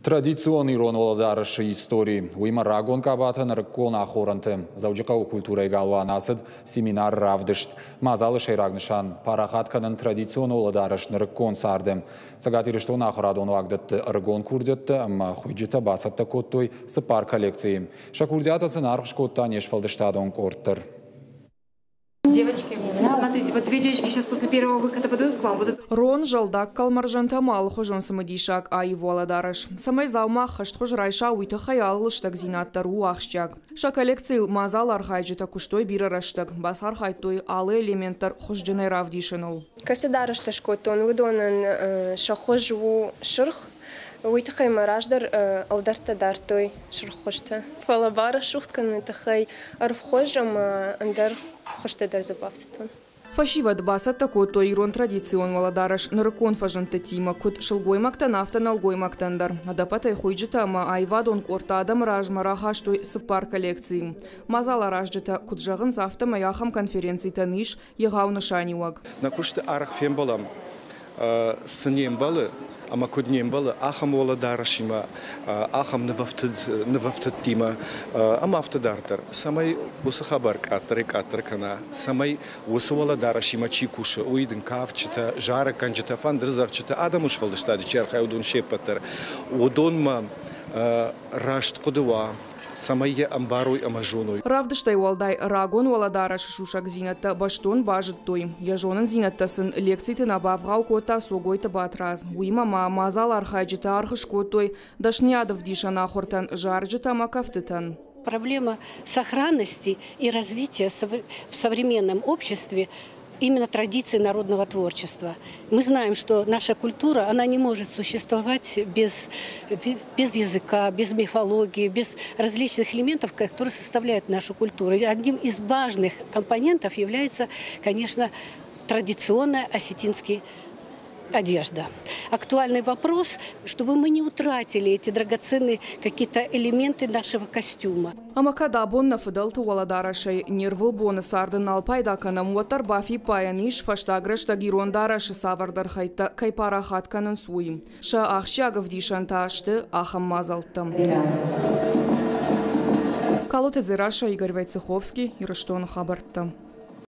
Традицион ирон уӕлӕдарӕсы истори, уыимӕ рагон къабатӕ нырыккон ахорӕнты. Дзӕуджыхъӕуы культурӕйы галуан ацыд семинар-равдыст. Мадзалы сӕйраг нысан – парахат кӕнын традицион уӕлӕдарӕс нырыккон царды. Цӕгат Ирыстоны ахуырадон уагдӕтты ӕрыгон курдиӕттӕ ӕмӕ хуыйджытӕ бацӕттӕ кодтой цыппар коллекцийы. Сӕ курдиатӕн сын аргъ скодта не сфӕлдыстадон къорд дӕр. Девочки, смотрите, вот две девочки сейчас после первого выхода подойдут к вам, будут. Рон, зӕлдаг кӕлмӕрзӕнтӕ ӕмӕ алыхуызон цымыдисаг аив уӕлӕдарӕс. Цӕмӕй дзаума ӕххӕстхуыз райса, уый тыххӕй алы лыстӕгдзинад дӕр у ахсджиаг. Сӕ коллекцийыл мадзалы архайджытӕ куыстой бирӕ рӕстӕг, бацархайдтой алы элемент дӕр хуызджынӕй равдисыныл. Кӕцы дарӕстӕ скодтон, уыдонӕн сӕ хуыз у сырх. Уый тыххӕй мӕ раздӕр ӕлдӕрттӕ дардтой сырх хуызтӕ. Фӕлӕ барӕсугъд кӕныны тыххӕй ӕрвхуыз ӕмӕ ӕндӕр хуызтӕ дӕр дзы бафтыдтон. Фӕсивӕд бацӕттӕ кодтой ирон традицион уӕлӕдарӕс нырыккон фӕзындтытимӕ, куыд сылгоймӕгтӕн, афтӕ нӕлгоймӕгтӕн дӕр. Ӕдӕппӕтӕй хуыйджытӕ ӕмӕ аивадон къордтӕ адӕмы размӕ рахастой цыппар коллекцийы. Мадзаларазджытӕ куыд зӕгъынц, афтӕмӕй ахӕм конференцитӕн ис егъау нысаниуӕг. Нӕ куысты арӕх фембӕлӕм, цы не мбӕлы ӕмӕ куыд не мбӕлы, ахӕм уӕлӕдарӕсимӕ, ахӕм нывӕфтыдтимӕ ӕмӕ афтӕ дарддӕр, цӕмӕй уыцы хабар къаддӕрӕй-къаддӕр кӕна, цӕмӕй уыцы уӕлӕдарӕсимӕ чи кусы, уый дын кафджытӕ, зарӕггӕнджытӕ, фӕндырдзӕгъдджытӕ, адӕмы сфӕлдыстады чи архайы, уыдон се ппӕт дӕр, уыдонмӕ раст хъуыды уа, цӕмӕй йӕ ӕмбарой ӕмӕ зоной. Равдыстӕй уӕлдай рагон уӕлӕдарӕсы сусӕгдзинӕдтӕ бӕстон базыдтой. Йӕ зонындзинӕдтӕ сын лекциты нӕ бавгъау кодта Цогойты Батрадз. Уыимӕ ма мадзал архайджытӕ аргъ скодтой дӕсныйадӕвдисӕн ахуыртӕн, зарджытӕ ӕмӕ кӕфтытӕн. Проблема сохранности и развития в современном обществе именно традиции народного творчества. Мы знаем, что наша культура, она не может существовать без языка, без мифологии, без различных элементов, которые составляют нашу культуру. И одним из важных компонентов является, конечно, традиционная осетинский одежда. Актуальный вопрос, чтобы мы не утратили эти драгоценные какие-то элементы нашего костюма. Ӕмӕ кӕд абон нӕ фыдӕлты уӕлӕдарӕсӕй не рвылбоны царды нал пайда кӕнӕм, уӕддӕр бафиппайӕн ис, фӕстаг рӕстӕг ирон дарӕсы цавӕрдӕр хӕйттӕ кӕй парахат кӕнынц, уый. Сӕ ахсджиаг ӕвдисӕнтӕ сты ахӕм мадзӕлттӕ. Калоты Дзерассӕ, Игорь Войцеховский, Ирыстоны хабӕрттӕ.